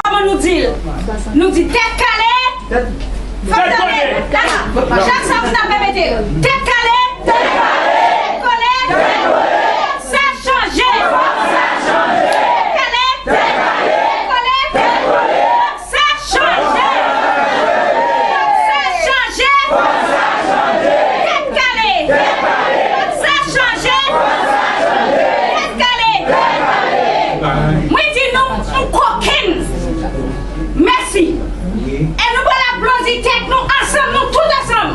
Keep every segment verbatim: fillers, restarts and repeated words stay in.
Kòman nou di l? Nou di tèt kale, fòk tande. Chak sa nou t ap repete l. Tèt kale, tèt kole, fòk sa chanje. Tèt kale, tèt kole, fòk sa chanje. Fòk sa chanje. Tèt kale, fòk sa chanje. Tèt kale. Mwen di nou, m kokenn. Mèsi. E nou pral aplodi tèt nou ansanm, nou tout ansanm.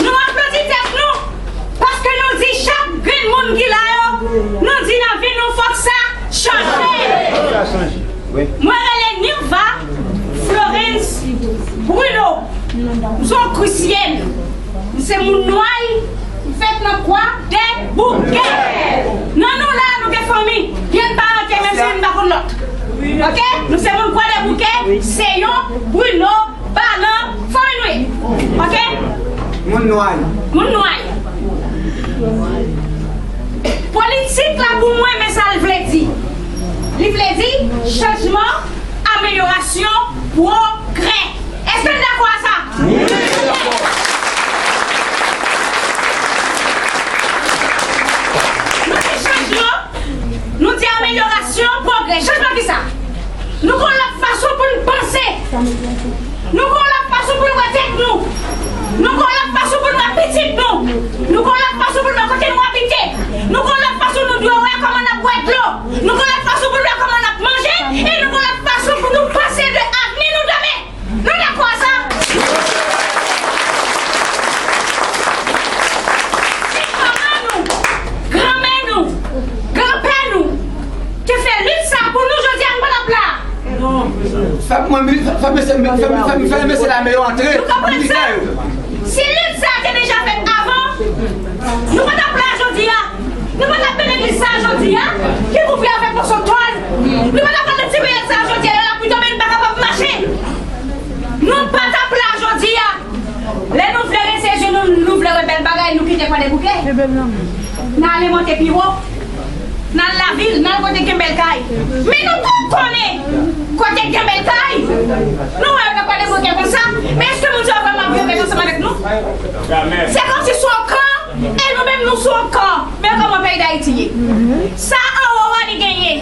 Nou aplodi tèt nou, paske nou di chak grenn moun ki la yo, nou di nan vi nou fòk sa chanje. Mwen rele Nirva Florence Bruno. M se yon kristyèn. M se moun Nway. M fèt nan Kwa dè Boukè. Nan nou la, nou gen fanmi. Yonn pa manke, menm si yonn pa konn lòt. Oke? Nou se moun Kwa dè Boukè. Se yon Bruno Balan fanmi nou ye. Oke? Moun Nway. Moun Nway. Politik la pou mwen, men sa l vle di. Li vle di chanjman, amelyorasyon, pwogrè. Èske n dakò a sa? Wi, n dakò. Nou di chanjman, nou di amelyorasyon, pwogrè. Chanjman ki sa? Nou gen yon lòt fason pou n panse. Nou gen yon lòt fason pou n wè tèt nou. Nou gen yon lòt fason pou n wè pitit nou. Nou gen yon lòt fason pou n wè kote nou abite. Nou gen yon lòt fason nou dwe wè kòman n ap bwè dlo. Nou gen yon lòt fason pou n wè kòman n ap manje. E nou gen yon lòt fason pou nou panse de avni nou demen. Nou dakò a sa? Si manman nou, granmè nou, granpè nou te fè lit sa pou nou, jodi a nou pa t ap la. Fè pou mwen, fè, fè mesye, fè, fè, fè, fè mesye lame yo antre, militè yo. Si lit sa te deja fèt avan, nou pa t ap la jodi a. Nou pa t ap mennen lit sa jodi a, ki kouvri avèk moso tòl. Nou pa t ap pran ti bèyèt sa jodi a, lè lapli tonbe, nou pa kapab mache. Nou pa t ap la jodi a. Lè nou vle rete je nou, nou vle wè bèl bagay, nou kite Kwadèboukè. N ale monte pi wo. N al lavil, n al kote k gen bèl kay. Men nou tout konnen kote k gen bèl kay. Nou wè yo nan Kwadèboukè konsa. Men èske moun sa yo vrèman ap viv ansanm avèk nou? Se kòmsi se yon kan, e nou menm nou se yon kan. Men kòman peyi Dayiti ye? Sa anwo a li genyen.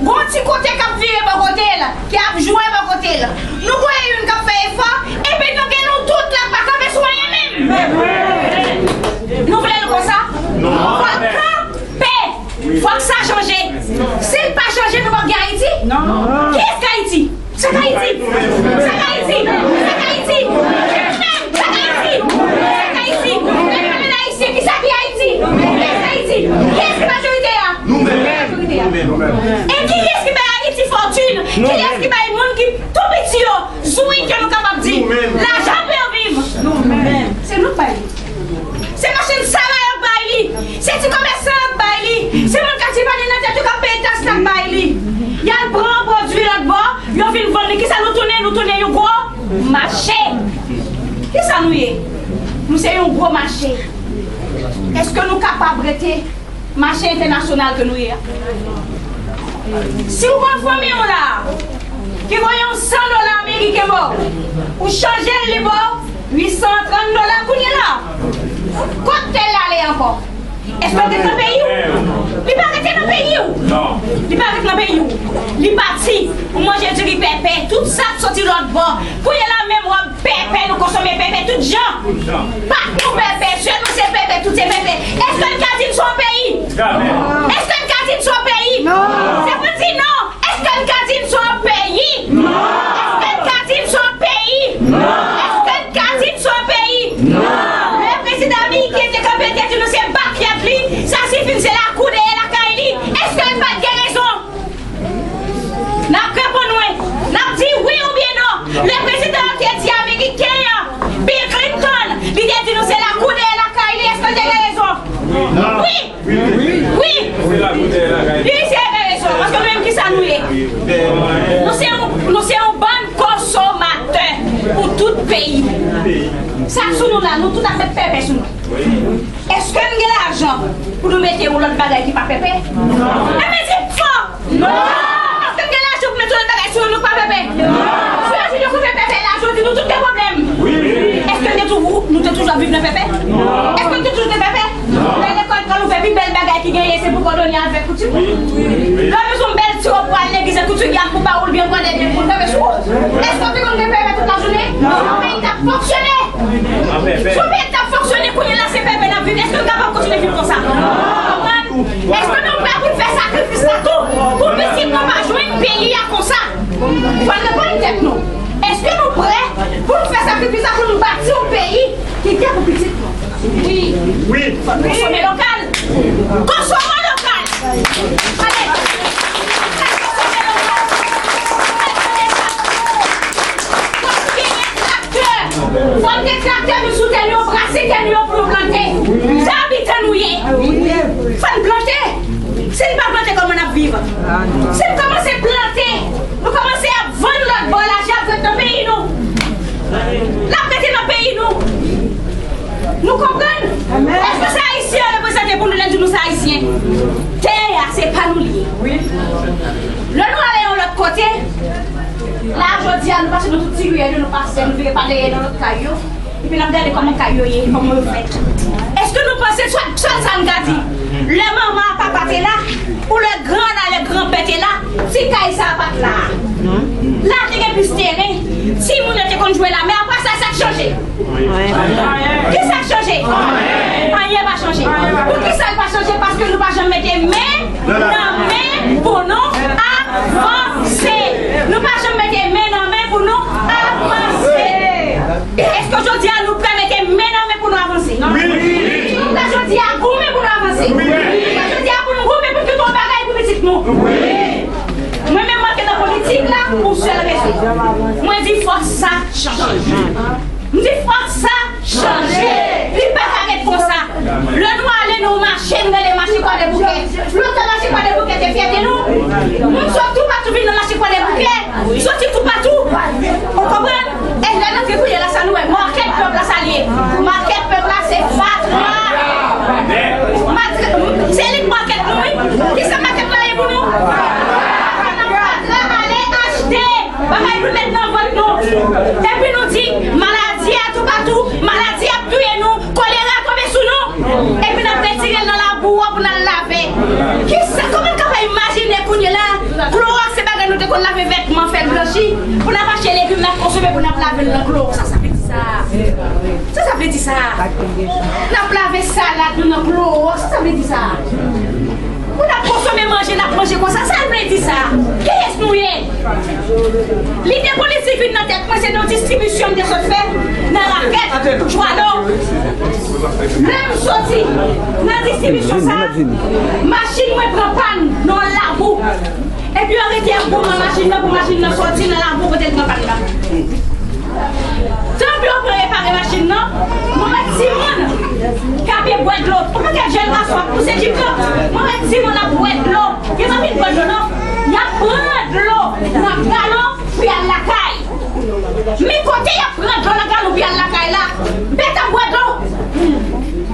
Gon ti kote k ap vire bò kote l, k ap jwe bò kote l. Nou kwè youn k ap fè efò, epi nou gen nou tout la k pa kanpe sou anyen menm. Nou vle l konsa? Fòk kanpe. Fòk sa chanje. Si l pa chanje, nou p ap gen Ayiti. Kiyès k Ayiti? Sa k Ayiti? Sa k Ayiti? Sa k Ayiti? Sa k Ayiti? Sa k Ayiti? Lè n pale d Ayisyen, kisa ki Ayiti? Kiyès Ayiti? Kiyès ki majorite a? Majorite a. E kiyès ki bay Ayiti fòtin? Kiyès ki bay moun ki tou piti yo? Zoui ke nou kapab di, lajan pou yo viv. Nou menm. Se nou k bay li. Se machann sava yo k bay li. Se ti komèsan yo k bay li. Se moun k ap ti panye nan tèt yo k ap peye taks la k bay li. Y al pran pwodui lòt bò, yo vin vann li. Kisa nou tounen? Nou tounen yon gwo mache. Kisa nou ye? Nou se yon gwo mache. Èske nou kapab rete mache entènasyonal ke nou ye a? Si w gen fanmi w la ki voye yon san dola ameriken ba w, ou chanje l, li ba w uit san trant dola kounye la. Kot tè l ale ankò? Èske l ret nan peyi w? Li pa rete nan peyi w. Li pa ret nan peyi w. Li pati. Ou manje diri pèpè, tout sa k soti lòt bò. Kounye la menm w ap pèpè, nou konsome pèpè tout jan. Tout jan. Pak nou pèpè, syèl nou se pèpè, tout se pèpè. Èske n ka di n se yon peyi? Jamè. Èske n ka di n se yon peyi? Non. Se pou n di non. Èske n ka di n se yon peyi? Non. Èske n ka di n se yon peyi? Non. Èske n ka di n se yon peyi? Non. Lè prezidan ameriken te kanpe, te di nou se bakyard li, sa sifi n se lakou dèyè lakay li. Èske l pa t gen rezon? N ap reponn mwen. N ap di wi oubyen non. Lè prezidan an te di ameriken an, Bill Clinton, li te di nou se lakou dèyè lakay li, èske l te gen rezon? Wi. Wi. Wi. Li se gen rezon, paske nou menm kisa nou ye? Nou se yon, nou se yon bann konsomatè pou tout peyi. Sa Sa sou nou la, nou tout ap met pèpè sou nou. Èske n gen lajan pou nou mete yon lòt bagay ki pa pèpè? Enben, di fò! Non! Èske n gen lajan pou mete yon lòt bagay sou nou, nou pa pèpè? Si yo di nou koupe pèpè la, jodi nou tout gen pwoblèm. Èske n te toujou, nou te toujou ap viv nan pèpè? Èske n te toujou te pèpè? Lè lekòl pral ouvè, pi bèl bagay ki genyen, se pou kòdonye avèk kouti. Lè w bezwen yon bèl ti wòb pou al legliz, e kouti ki ap pou ba ou l byen pran dènye pou l kanpe sou ou. Èske w te konn gen pèpè tout lajounen? Yon peyi t ap fonksyone. Si yon peyi t ap fonksyone, kounye a la se pèpè n ap viv. Èske nou kapab kontinye viv konsa? Konprann? Èske nou prè pou n fè sakrifis la tou pou pitit nou pa jwenn peyi a konsa? Fò n reponn tèt nou. Èske nou prè pou n fè sakrifis la pou n bati yon peyi ki gen pou pitit nou? Wi. Wi. Fò n konsome lokal. Konsome lokal. Ale. Fò n gen traktè vin sou tè nou yo, brase tè nou yo pou nou plante. Se abitan nou ye. Fò n plante. Si n pa plante, kòman n ap viv? Si n kòmanse plante, nou kòmanse ap vann lòt bò, lajan ap ret nan peyi nou. L ap rete nan peyi nou. Nou konprann? Èske se Ayisyen yo reprezante pou nou lè n di nou se Ayisyen? Tè a, se pa nou li ye. Lè nou ale yon lòt kote, la, jodi a, nou pase nan tout ti riyèl yo, nou pase, nou vire pa dèyè nan lòt kay yo. Epi n ap gade kòman kay yo ye, kòman yo fèt. Èske nou panse, sèl sa n ka di, lè manman ak papa te la, ou lè gran la, lè granpè te la, ti kay sa a pa t la. La te gen plis teren, timoun yo te konn jwe la, men apre sa, sa k chanje? Kisa k chanje? Anyen pa chanje. Poukisa l pa chanje? Paske nou pa janm mete men nan men pou nou avanse. Nou pa janm mete men nan men pou nou avanse. Èske jodi a nou prè mete men nan men pou nou avanse? Wi. Èske jodi a goumen pou nou avanse? Wi. Èske jodi a pou nou goumen pou n kite yon bagay pou pitit nou? Wi. Mwen menm m antre nan politik la pou sèl rezon. Mwen di fòk sa chanje. M di fòk sa chanje. Li pa ka ret konsa. Lè nou ale, nou mache, nou rele mache Kwadèboukè. Lontan mache Kwadèboukè te fyète nou. Moun sot toupatou vin nan mache Kwadèboukè. Soti toupatou. Ou konprann? E lè n antre kounye a la, sa nou wè, makèt pèp la sa l ye. Makèt pèp la se fatra. Matra-, se li k makèt nou, wi. Kisa makèt la ye pou nou? Fatra ale achte bagay pou n met nan vant nou. Epi nou di, maladi a toupatou, maladi ap touye nou, kolera tonbe sou nou. Epi n ap retire l nan labou a pou n al lave. Kisa, kòman n ka pa imajine kounye la, klowòks se bagay nou te konn lave vètman, fè l blanchi, pou n ap achte legim n ap konsome, pou n ap lave l nan klowòks? Sa, sa vle di sa? Sa, sa vle di sa? N ap lave salad nou nan klowòks, sa, sa vle di sa? Pou n ap konsome manje, n ap manje konsa, sa vle di sa? Kiyès nou ye? Lide politik vin nan tèt mwen, se nan distribisyon m te sot fè nan Rakèt, Jwano. Lè m soti nan distribisyon sa, machin mwen pran pàn nan yon labou. Epi yo rete ap goumen machin nan pou machin nan soti nan labou kote l pran pàn nan. Tanpri yo pran repare machin nan, mwen wè timoun k ape bwè dlo. Yon pakèt jèn gason ap pouse jip yo. Mwen wè timoun ap bwè dlo. Yo pa vin bwè dlo non. Y ap pran dlo nan galon pou y al lakay. Men kote y ap pran dlo nan galon pou y al lakay la, bèt ap bwè dlo.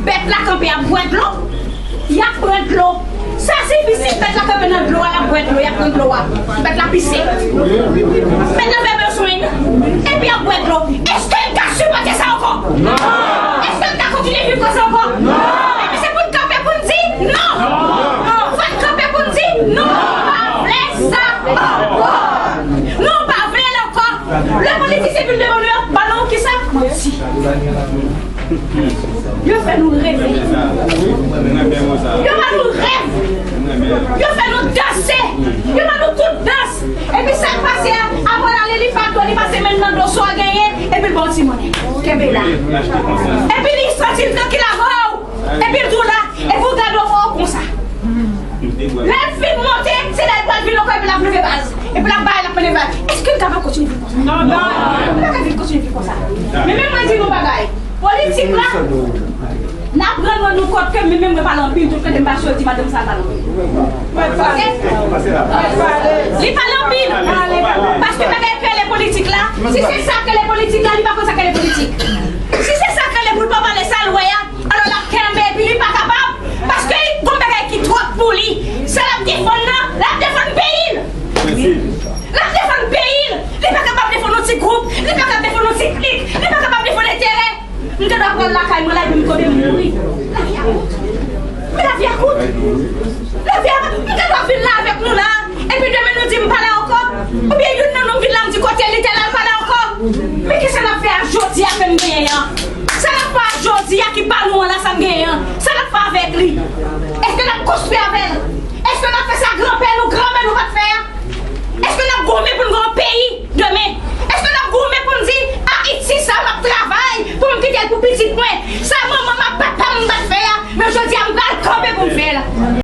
Bèt la kanpe ap bwè dlo. Y ap pran dlo. Sa sifi si bèt la kanpe nan dlo a, l ap bwè dlo, y ap pran dlo a. Bèt la pise. Bèt la fè bezwen. Epi y ap bwè dlo. Èske n ka sipòte sa ankò? Èske n ka kontinye viv konsa ankò? Ebyen, se pou n kanpe pou n di non. Fò n kanpe pou n di non. Nou pa vle sa ankò. Nou pa vle l ankò. Lè politisyen vin devan nou, y ap ba nou kisa? Manti. Yo fè nou reve. Yo ba nou rèv. Yo fè nou danse. Yo ba nou tout dans. Epi sa k pase a, apre l ale, li pa dlo, li pase men l nan dlo, sa w genyen, epi l ba w ti monnen. Kenbe la. Epi li santi l trankil avè w. Epi l tou la. Epi w gade w konsa. Lè l fin monte, se la l pral vin ankò, epi l ap leve baz. Epi l ap bay, l ap mennen baz. Èske n kapab kontinye viv konsa? Non, non. Nou pa ka viv kontinye viv konsa. Men, men mwen di nou bagay. Politik la, n ap rann nou kont ke men, men mwen pale anpil, tout kote m pase, yo di madanm sa pale anpil. Oke? Li pale anpil. Paske bagay k rele politik la, si se sa k rele politik la, li pa konn sa k rele politik. Si se sa k rele pou l pa pale sa l wè a, alò l ap kenbe epi li pa kapab. Paske gon bagay ki twòp pou li. Sa l ap defann nan, l ap defann peyi l. L ap defann peyi l. Li pa kapab defann yon ti gwoup. Li pa kapab defann yon ti klik. Li pa kapab defann enterè. M te dwe pran lakay mwen la epi m konnen m mouri. Lavi a kout.